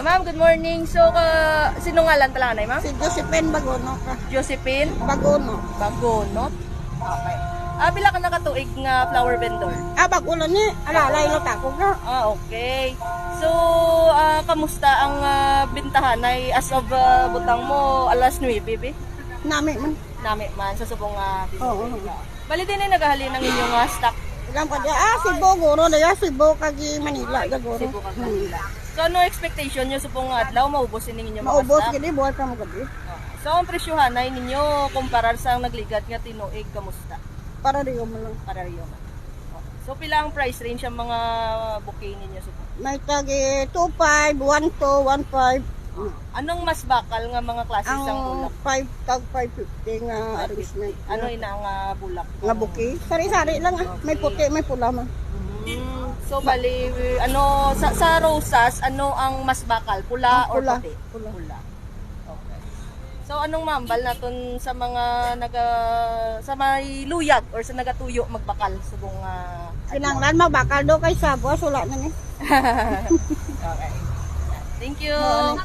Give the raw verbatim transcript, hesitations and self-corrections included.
Ma'am, good morning. So, ka, sino ngalan talaga na, ma'am? Si Josephine Bagono ka. Josephine Bagono. Bagonot. Okay. Ah, pila ka nakatuig nga flower vendor? Ah, bago lang ni. Alalay na tako ka. Ah, okay. So, ah, kamusta ang ah, bintahan ay as of ah, butang mo alas nuebe, be? Nami man. Nami man sa subong nga Oo. Bali din ay nagahalin ang inyong ah, stock. Ilang pa dyan. Ah, Cebu, guro na yan. Cebu, kagi Manila, guro. Cebu kag Manila. So, ano expectation nyo subong nga adlaw maubos ining inyong mga Maubos, stock? Gini, buhat ka magadi. So, ang presyohanay ninyo kumparar sa nagligad nga tinuig, kamusta? Para di mo lang. Para riyo man. So, pila ang price range ang mga bouquet ninyo subong? May tagi two five, one two, one five. Anong mas bakal nga mga klase sang Ang bulak? five, tag five fifty nga arrangement. Ano ina nga bulak? Nga bouquet. Sari-sari lang ah. May puti, may pula man. Mm. So, bali, ano, sa, sa rosas, ano ang mas bakal? Pula Ang or pula. puti? Pula. Pula. Okay. So, anong mambal naton sa mga naga, sa may luyag or sa nagatuyo magbakal subong nga adlaw? Kinanglan mabakal do kay sabo, sula na ni. Okay. Thank you. Oo.